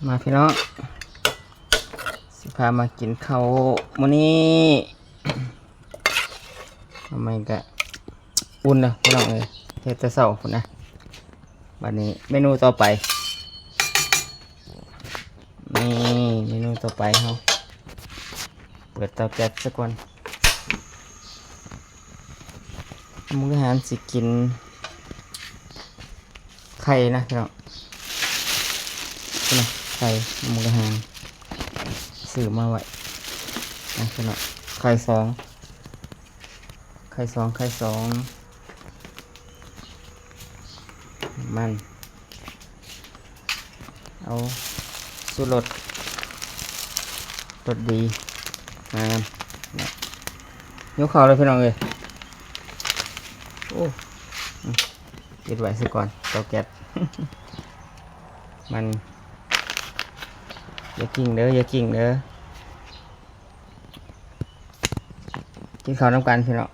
ມາພີ່ນ້ອງ ຊິພາມາກິນເຂົ້າມື້ນີ້ ທຳໄມກະອຸ່ນເດີພີ່ນ້ອງເອີຍ ເຮັດແຕ່ເຊົ້າພຸ້ນນະ. ບັດນີ້ເມນູຕໍ່ໄປ ນີ້ເມນູຕໍ່ໄປເຮົາ ເປີດເຕົາແກັສຊະກ່ອນ. ໝູກອາຫານຊິກິນໄຂ່ນະພີ່ນ້ອງ ນະ ໄຂ່ໝູກອາຫານ ຊື້ມາໄວ້ນະພີ່ນ້ອງ ໄຂ່ສອງ ໄຂ່ສອງ ໄຂ່ສອງ ມັນ ເອົາຊູລົດ ລົດດີ ງາມ ຫິວເຂົ້າເລີຍພີ່ນ້ອງເອີຍ. ໂອ້ ອືມ ປິດໄວ້ຊະກ່ອນເຕົາແກັສ ມັນ ຢ່າກິ້ງເດີ ຢ່າກິ້ງເດີ. ກິນເຂົ້ານຳກັນພີ່ນ້ອງ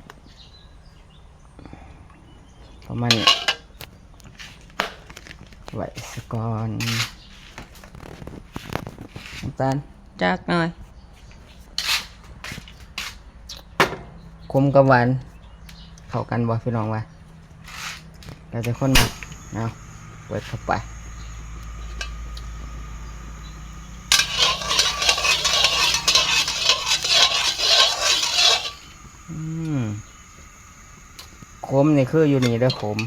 ປະມານນີ້ ໄວ້ສະກ່ອນ ນ້ຳຕານຈັກໜ້ອຍ. ຂົມກັບຫວານເຂົ້າກັນບໍ່ພີ່ນ້ອງວ່າ? ແລ້ວແຕ່ຄົນມັກເນາະ ເປີດເຂົ້າໄປ ອືມ ຂົມນີ້ຄືຢູ່ນີ້ເດີ ຂົມ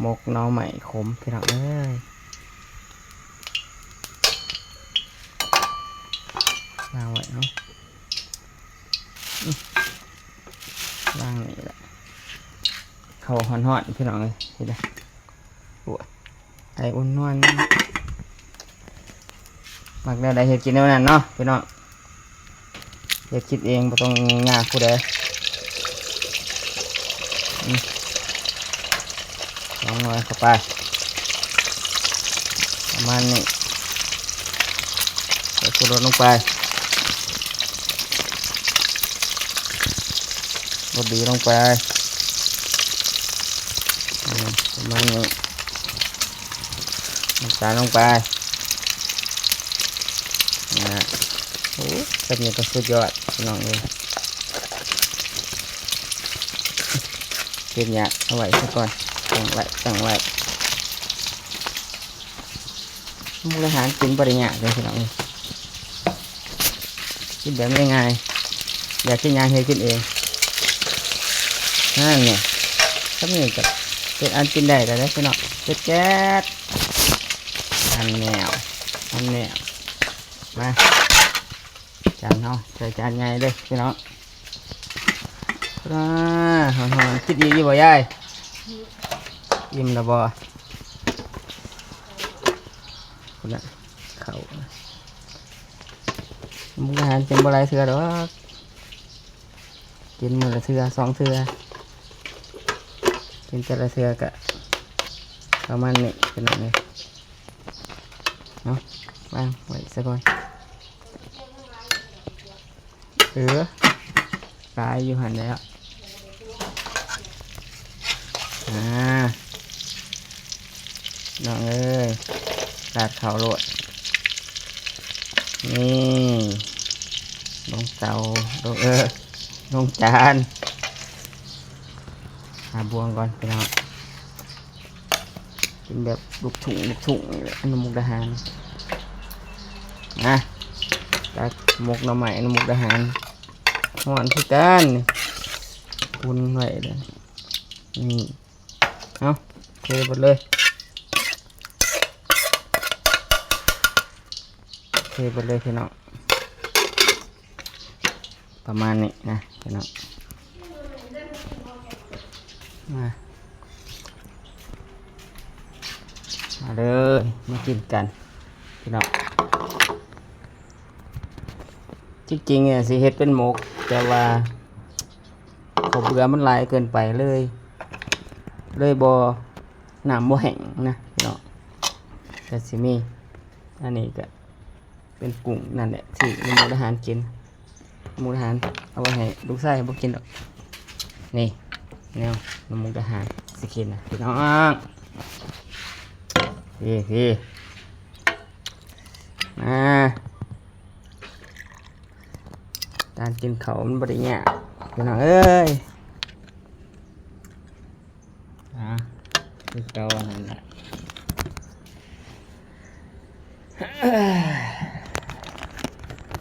ໝົກໜໍ່ໄມ້ຂົມພີ່ນ້ອງເອີຍ. ວາງໄວ້ເນາະ ອືມ ວາງນີ້ແຫຼະ ເຂົ້າຮ້ອນໆ ພີ່ນ້ອງເອີຍ ເຫັນບໍ່? ໂອ້ຍ ໄອອຸ່ນນວນ ມັກແນວໃດເຮັດກິນແນວນັ້ນເນາະພີ່ນ້ອງ ເຮັດກິນເອງ ບໍ່ຕ້ອງຍາກຜູ້ໃດ. ອືມ ສອງໜ່ວຍເຂົ້າໄປ ປະມານນີ້ ໃສ່ຊູລົດລົງໄປ ລົດດີລົງໄປ ອືມ ປະມານນີ້ ນ້ຳຕານລົງໄປ ອາ ໂອ້ ແບບນີ້ກໍສຸດຍອດພີ່ນ້ອງເອີຍ. ເຮັດຫຍັງ ເອົາໄວ້ຊະກ່ອນ ຕັ້ງໄວ້ ຕັ້ງໄວ້. ໝູກອາຫານກິນບໍ່ໄດ້ຍາກເດ້ພີ່ນ້ອງເອີຍ ກິນແບບງ່າຍໆ ຢາກກິນຫຍັງເຮັດກິນເອງ. ນັ້ນແຫຼະ ສ່ຳນີ້ກໍເປັນອັນກິນໄດ້ແລ້ວເດ້ພີ່ນ້ອງ ເປັດແກັດ. ອັນແນວ ອັນແນວ ມາ ຈານເຮົາໃສ່ຈານໃຫຍ່ເດີພີ່ນ້ອງ. ອາ ຮ້ອນໆ ກິນອີກຢູ່ບໍ່ຍາຍ? ອີ່ມແລ້ວບໍ່? ພຸ້ນນະ ເຂົ້າ ໝູກອາຫານກິນບໍ່ຫຼາຍເທື່ອດອກ ກິນມື້ລະເທື່ອສອງເທື່ອ ກິນແຕ່ລະເທື່ອກະປະມານນີ້ ພີ່ນ້ອງເອີຍ. ເນາະ ວາງໄວ້ຊະກ່ອນ ເອີ ຫຼາຍຢູ່ຫັ້ນແຫຼະ ອາ ນ້ອງເອີຍ ລາດເຂົ້າໂລດ ນີ້ ລົງເຕົາ ລົງ ເອີ ລົງຈານ ຫາບ່ວງກ່ອນພີ່ນ້ອງ. ກິນແບບລູກທຸ່ງ ລູກທຸ່ງນີ້ແຫຼະ ໜໍ່ໝົກດາຫານ ນະ ຕັກໝົກໜໍ່ໄມ້ ໜໍ່ໝົກດາຫານ ຮ້ອນຄືກັນ ອຸ່ນໄວ້ເດີ ນີ້ ເອົາ ເທເບິດເລີຍ ເທເບິດເລີຍພີ່ນ້ອງ. ປະມານນີ້ນະພີ່ນ້ອງ ມາ ມາເດີ ມາກິນກັນພີ່ນ້ອງ. ຈິງໆ ຊິເຮັດເປັນໝົກ ແຕ່ວ່າເຂົ້າເບືອມັນຫຼາຍເກີນໄປເລີຍ ເລີຍບໍ່ ນ້ຳບໍ່ແຫ້ງນະພີ່ນ້ອງ ກະຊິມີ ອັນນີ້ກະ ເປັນກຸ້ງນັ້ນແຫຼະ ທີ່ໝູກດາຫານກິນ ໝູກດາຫານເອົາໄວ້ໃຫ້ລູກຊາຍ ບໍ່ກິນດອກ ນີ້ ແນວໝູກດາຫານຊິກິນນະພີ່ນ້ອງ ເອີ ເອີ. ມາ ການກິນເຂົ້າມັນບໍ່ໄດ້ຍາກ ພີ່ນ້ອງເອີຍ. ອ່າ ຄືເກົ່ານັ້ນແຫຼະ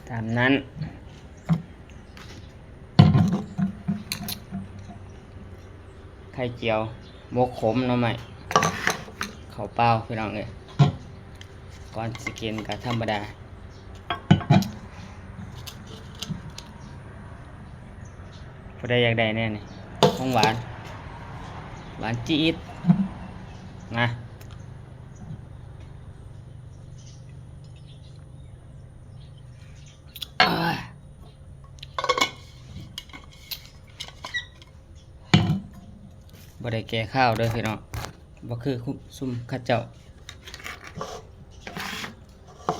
ຕາມນັ້ນ. ໄຂ່ຈຽວ ໝົກຂົມໜໍ່ໄມ້ ເຂົ້າເປົ່າ ພີ່ນ້ອງເອີຍ. ກ່ອນຊິກິນກໍທຳມະດາ. ຜູ້ໃດຢາກໄດ້ແນວນີ້ ຂອງຫວານ ຫວານຈີດ ມາ. ບໍ່ໄດ້ແກ້ຄາວເດີພີ່ນ້ອງ ບໍ່ຄືຊຸມເຂົາເຈົ້າ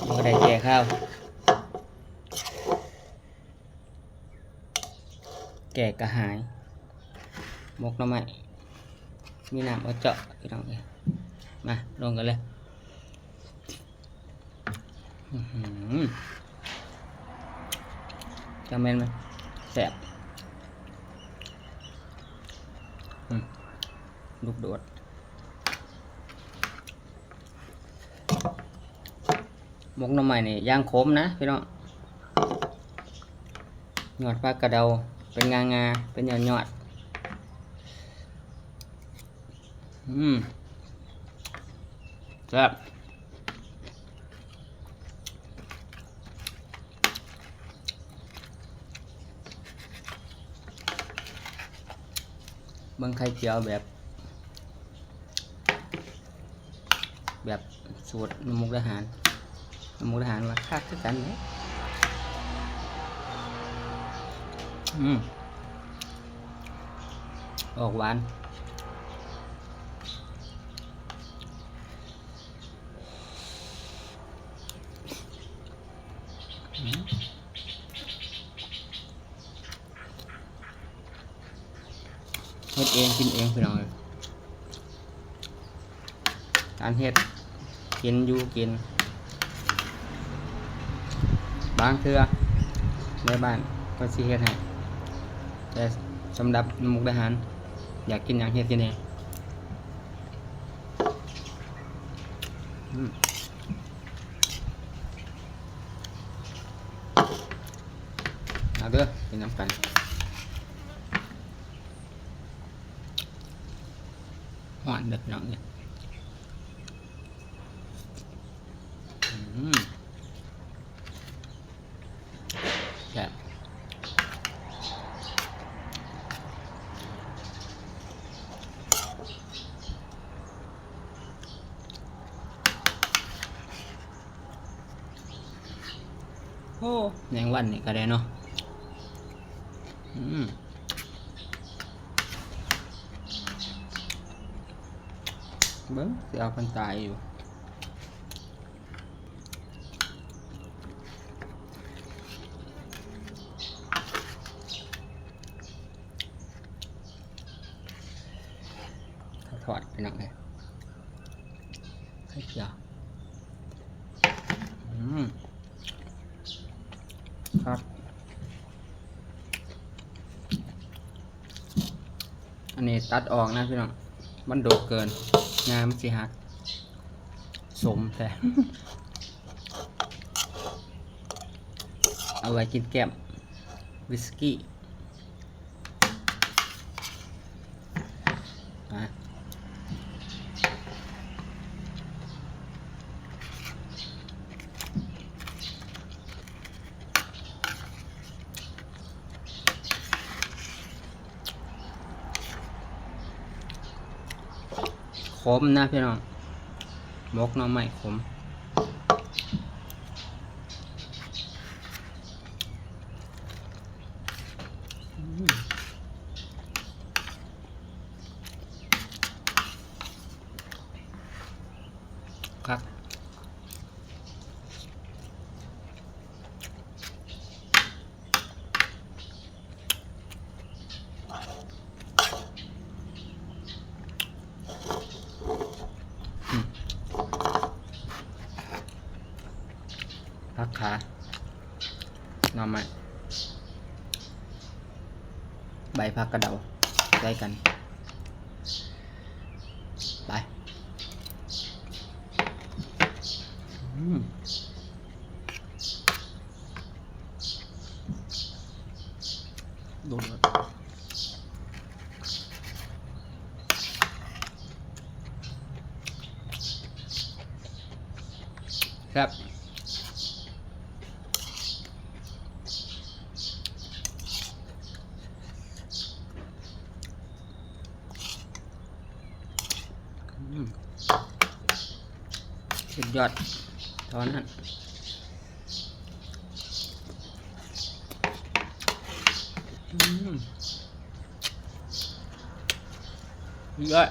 ບໍ່ໄດ້ແກ້ຄາວ ແກ້ກະຫາຍ. ໝົກໜໍ່ໄມ້ ມີນ້ຳເອົາເຈາະ ພີ່ນ້ອງເອີຍ. ມາ ລົງກັນເລີຍ. ອືຫື ຈັ່ງແມ່ນມັນແຊບ ອື ລູກໂດດ. ໝົກໜໍ່ໄມ້ນີ້ຢ່າງຂົມນະພີ່ນ້ອງ ຍອດຜັກກະເດົາເປັນງ່າໆ ເປັນຍອດໆ. ອືມ ແຊບ. ເບິ່ງໄຂ່ຈຽວແບບ ແບບສູດນຳມຸກດາຫານ ນຳມຸກດາຫານວ່າຄັກຄືກັນເດ້. ອືມ ອອກຫວານ. ເຮັດເອງກິນເອງ ພີ່ນ້ອງເອີຍ. ການເຮັດ ກິນ ຢູ່ກິນ ບາງເທື່ອແມ່ບ້ານເພິ່ນຊິເຮັດໃຫ້ ແຕ່ສຳລັບນຳມຸກດາຫານ ຢາກກິນຫຍັງເຮັດກິນເອງ. ອືມ ມາເດີ ກິນນຳກັນ. ຮ້ອນເດີພີ່ນ້ອງເອີຍ. ອືມ ແຊບ. ໂອ້ ແມງວັນນີ້ກໍໄດ້ເນາະ. ອືມ ເບິ່ງ ຊິເອົາເພິ່ນຕາຍຢູ່. ເຂົ້າທອດພີ່ນ້ອງເອີຍ ໄຂ່ຈຽວ. ອືມ ຄັກ. ອັນນີ້ຕັດອອກນະພີ່ນ້ອງ ມັນດົກເກີນ ງາມັນຊິຫັກ. ສົມແທ້ ເອົາໄວ້ກິນແກ້ມວິສກີ. ມາ ຂົມນະພີ່ນ້ອງ ໝົກໜໍ່ໄມ້ຂົມ. ຄັກ. ອືມ ໃສ່ຜັກກະເດົາໃສ່ກັນ ໄປ ອືມ ໂດນ ແຊບ ອືມ ສຸດຍອດ ເທົ່ານັ້ນ ອືມ ສຸດຍອດ.